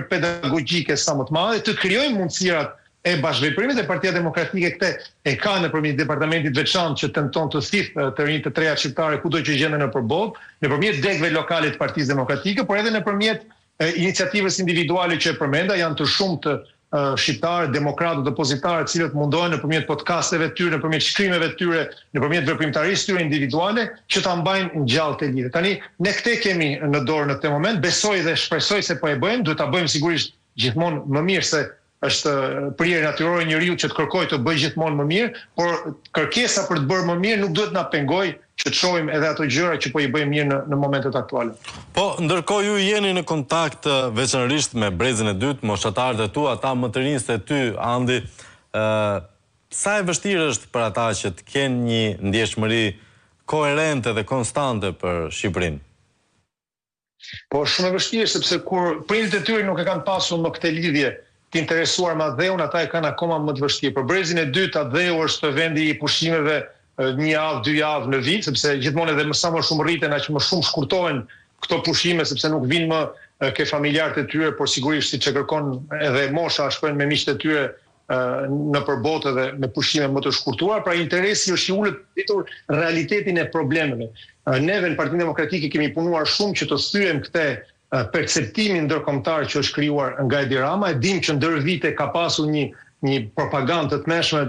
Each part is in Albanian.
pedagogjike sa më të madhe, të krijojmë mundësirat e bashkëveprimit dhe Partia Demokratike këtë e ka nëpërmjet departamentit të veçantë që tenton të thithë të rinjtë të rejat shqiptare kudo që gjenden nëpër botë, nëpërmjet degëve lokale të Partisë Demokratike, por edhe nëpërmjet iniciativës individuale që e përmenda, janë të shumtë shqiptarë, demokratë, opozitarë, të cilët mundohen nëpërmjet podcasteve të tyre, nëpërmjet shkrimeve të tyre, nëpërmjet veprimtarisë së tyre individuale që ta mbajnë gjallë këtë lidhje. Tani ne këtë kemi në dorë në këtë moment, besoj dhe shpresoj se po e bëjmë, duhet ta bëjmë sigurisht gjithmonë më mirë se është prirje natyrore e njeriut që të kërkojë të bëjë gjithmonë më mirë, por kërkesa për të bërë më mirë nuk duhet na pengojë që të shohim edhe ato gjëra që po i bëjmë mirë në në momentet aktuale. Po, ndërkohë ju jeni në kontakt veçanërisht me brezin e dytë, moshatarët e tu, ata më të rinj se ty, Andi, ë sa e vështirë është për ata që të kenë një ndjeshmëri koherente dhe konstante për Shqipërinë? Po është shumë e vështirë sepse kur prindërit e tyre nuk e kanë pasur më këtë lidhje të interesuar me atdheun, ata e kanë akoma më të vështirë. Për brezin e dytë atdheu është vendi i pushimeve një javë, dy javë në vit, sepse gjithmonë edhe më sa më shumë rriten, aq më shumë shkurtohen këto pushime sepse nuk vijnë më ke familjarët e tyre, por sigurisht siç e kërkon edhe mosha, shkojnë me miqtë e tyre nëpër botë dhe me pushime më të shkurtuara, pra interesi është i ulët për të ditur realitetin e problemeve. Neve në Partinë Demokratike kemi punuar shumë që të thyejmë këtë perceptimin ndërkombëtar që është krijuar nga Edi Rama. E dimë që ndër vite ka pasur një një propagandë të tmerrshme,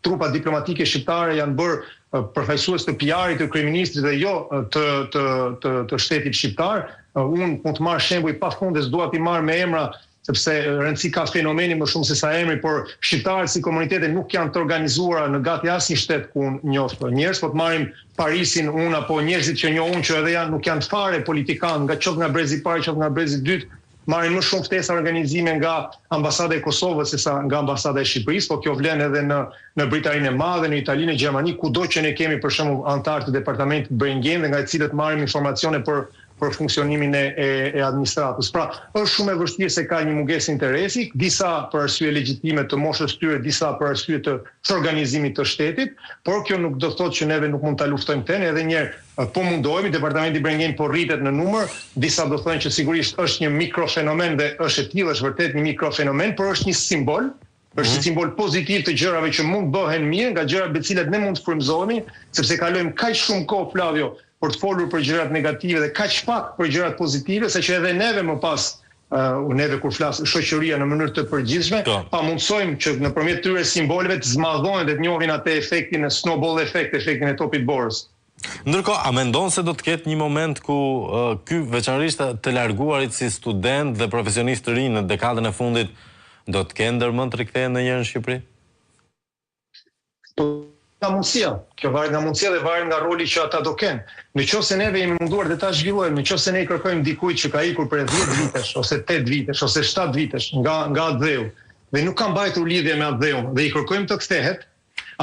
trupat diplomatike shqiptare janë bërë përfaqësues të PR-it të kryeministrit dhe jo të të të të shtetit shqiptar. Unë mund të marr shembuj pafund dhe s'dua t'i marr me emra sepse rëndësi ka fenomeni më shumë se sa emri, por shqiptarët si komunitete nuk janë të organizuara në gati asnjë shtet ku unë njoh njerëz, po të marrim Parisin unë apo njerëzit që njoh unë që edhe janë nuk janë fare politikanë, nga qoftë nga brezi i parë, qoftë nga brezi i dytë, marrin më shumë ftesa organizime nga ambasada e Kosovës se sa nga ambasada e Shqipërisë, po kjo vlen edhe në në Britaninë e Madhe, në Itali, në Gjermani, kudo që ne kemi për shembull anëtarë të departamentit Brain Gain dhe nga të cilët marrim informacione për për funksionimin e e, e administratës. Pra, është shumë e vështirë se ka një mungesë interesi, disa për arsye legjitime të moshës tyre, disa për arsye të çorganizimit të shtetit, por kjo nuk do të thotë që neve nuk mund ta luftojmë këtë, ne edhe një herë po mundohemi, departamenti Brain Gain po rritet në numër, disa do thonë që sigurisht është një mikrofenomen dhe është e tillë, është vërtet një mikrofenomen, por është një simbol, Është një mhm. simbol pozitiv të gjërave që mund të bëhen mirë, nga gjërat me të cilat ne mund të frymëzohemi, sepse kalojmë kaq shumë kohë Flavio për të folur për gjërat negative dhe kaq pak për gjërat pozitive, saqë edhe neve më pas uh, neve kur flas shoqëria në mënyrë të përgjithshme, po. pamundësojmë që nëpërmjet këtyre simboleve të zmadhohen dhe të njohin atë efektin e snowball effect, efektin e topit borës. Ndërkohë, a mendon se do të ketë një moment ku ky veçanërisht të larguarit si studentë dhe profesionistë të rinj në dekadën e fundit do të kenë ndërmend të rikthehen ndonjëherë në Shqipëri? Po nga mundësia. Kjo varet nga mundësia dhe varet nga roli që ata do kenë. Në qoftë se neve jemi munduar dhe ta zhvillojmë, në qoftë se ne i kërkojmë dikujt që ka ikur prej 10 vitesh ose 8 vitesh ose 7 vitesh nga nga atdheu dhe nuk ka mbajtur lidhje me atdheun dhe i kërkojmë të kthehet,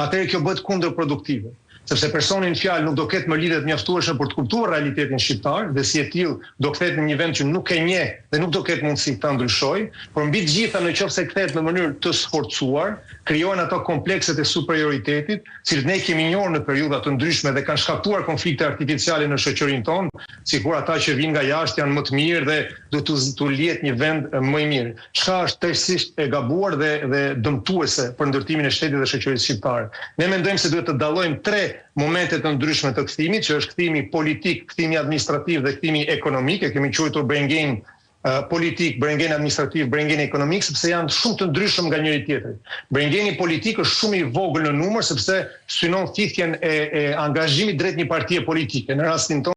atëherë kjo bëhet kundërproduktive, sepse personi në fjalë nuk do ketë më lidhje të mjaftueshme për të kuptuar realitetin shqiptar dhe si e tillë do kthehet në një vend që nuk e njeh dhe nuk do ketë mundësi ta ndryshojë, por mbi të gjitha në qoftë se kthehet në mënyrë të sforcuar, krijohen ato komplekset e superioritetit, të cilët ne i kemi njohur në periudha të ndryshme dhe kanë shkaktuar konflikte artificiale në shoqërinë tonë, sikur ata që vijnë nga jashtë janë më të mirë dhe duhet t'u lihet një vend më i mirë. çka është tërësisht e gabuar dhe dhe dëmtuese për ndërtimin e shtetit dhe shoqërisë shqiptare. Ne mendojmë se duhet të dallojmë tre momente të ndryshme të kthimit, që është kthimi politik, kthimi administrativ dhe kthimi ekonomik, e kemi quajtur brain gain politik, brain gain administrativ, brain gain ekonomik, sepse janë shumë të ndryshëm nga njëri tjetri. Brain gaini politik është shumë i vogël në numër sepse synon thithjen e, e angazhimit drejt një partie politike. Në rastin tonë.